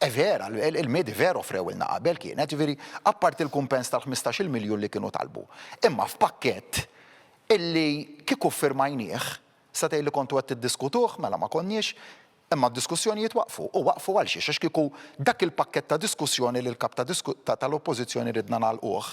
E vera, il-MIDI vera offrewilna qabel kienet, ġifieri apparti l-kumpens tal-15-il miljun li kienu talbu. Imma f'pakkett illi kieku ffirmajnieh, sa tgħid li kontu qed tiddiskutuh, mela ma konniex, imma d-diskussjonijiet waqfu. U waqfu għal xiex? Għax kieku dak il-pakkett ta' diskussjoni li l-Kap ta' tal-Oppożizzjoni ridna nagħlquh,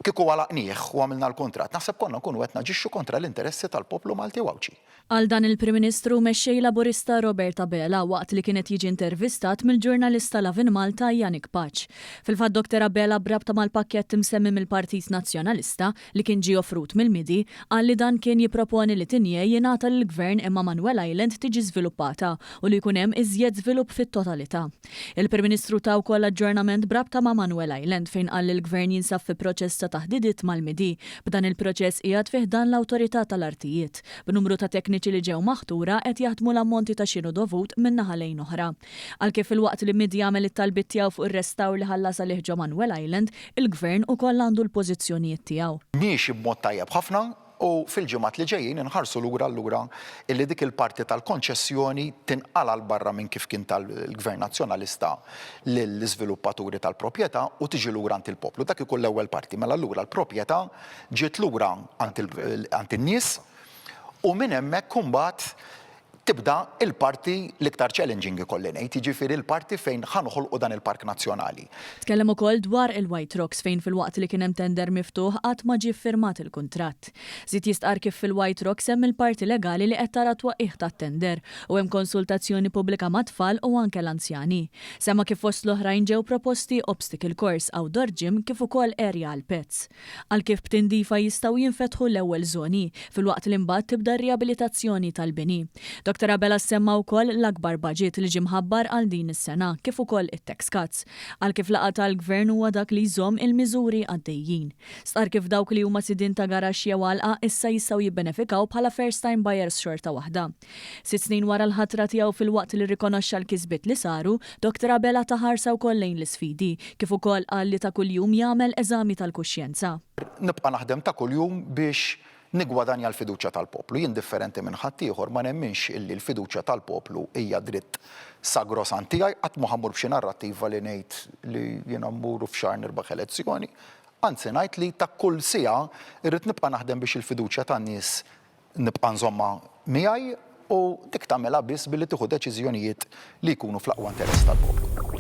Kieku għalaqnieh u għamilna l-kuntratt, naħseb konna nkunu qed naġixxu kontra l-interessi tal-poplu Malti u Għawdxi. Qal dan il-Prim Ministru u Mexxej Laburista Robert Abela waqt li kien qed jiġi intervistat mill-ġurnalist ta' Lovin Malta Yannick Pace. Fil-fatt Dr Abela b'rabta mal-pakkett imsemmi mill-Partit Nazzjonalista li kien ġie offrut mill-MIDI qal li dan kien jipproponi li Tigné jingħata lill-Gvern imma Manuel Island tiġi żviluppata u li jkun hemm iżjed żvilupp fit-totalità. Il-Prim Ministru ta wkoll aġġornament b'rabta ma' Manuel Island fejn qal li l-Gvern jinsab fi proċess ta' taħdidiet mal-MIDI, b'dan il-proċess qiegħed fi ħdan l-Awtorità tal-Artijiet, b'numru ta' tekniċi li ġew maħtura qed jaħdmu l-ammonti ta' x'inhu dovut minn naħa lejn oħra. Qal kif filwaqt li MIDI għamel it-talbiet tiegħu fuq ir-restawr li ħallas għalih ġo Manuel Island, il-Gvern ukoll għandu l-pożizzjonijiet tiegħu. Miexi b'mod tajjeb ħafna u fil-ġimgħat li ġejjin inħarsu lura allura illi dik il-parti tal-konċessjoni tinqala' 'l barra minn kif kien ta l-Gvern Nazzjonalista lill-iżviluppaturi tal-proprjetà u tiġi lura għand il-poplu. Dak ikun l-ewwel parti. Mela allura l-proprjetà ġiet lura għand in-nies u minn hemmhekk imbagħad tibda l-parti l-iktar challenging ikolli ngħid, jiġifieri l-parti fejn ħa noħolqu dan il-park nazzjonali. Tkellem ukoll dwar il-White Rocks fejn filwaqt li kien hemm tender miftuħ qatt ma ġie ffirmat il-kuntratt. Żied jistqarr kif fil-White Rocks hemm il-parti legali li qed tara t-twaqqigħ tat-tender u hemm konsultazzjoni pubblika mat-tfal u anke l-anzjani. Semma kif fost l-oħrajn ġew proposti obstacle course, outdoor gym kif ukoll area għall-pets. Qal kif b'tindifa jistgħu jinfetħu l-ewwel żoni, filwaqt li mbagħad tibda r-riabilitazzjoni tal-bini. Dottor Abela semma wkoll l-akbar baġit li ġie mħabbar għal din is-sena, kif ukoll it-tax cuts. Qal kif l-laqgħa tal-Gvern huwa dak li jżomm il-miżuri għaddejjin. Stqarr kif dawk li huma sidien ta' garaxx jew għalqa issa jistgħu jibbenefikaw bħala first time buyers xorta waħda. Sitt snin wara l-ħatra tiegħu filwaqt li rrikonoxxa l-kisbiet li saru, Dr Abela ta ħarsa wkoll lejn l-isfidi, kif ukoll qal li ta' kuljum jagħmel eżami tal-kuxjenza. Nibqa' naħdem ta' kuljum biex niggwadanja l-fiduċja tal-poplu. Jien differenti minn ħaddieħor ma nemminx illi l-fiduċja tal-poplu hija dritt sagrosant tiegħi, qatt mhu ħa mmur b'xi narrattiva li ngħid li jiena mmur u f'xahar nirbaħ elezzjoni. Anzi ngħid li ta' kull siegħa rrid nibqa' naħdem biex il-fiduċja tan-nies Nibqa' nżommha miegħi u dik tagħmilha biss billi tieħu deċiżjonijiet li jkunu fl-aqwa interess tal-poplu.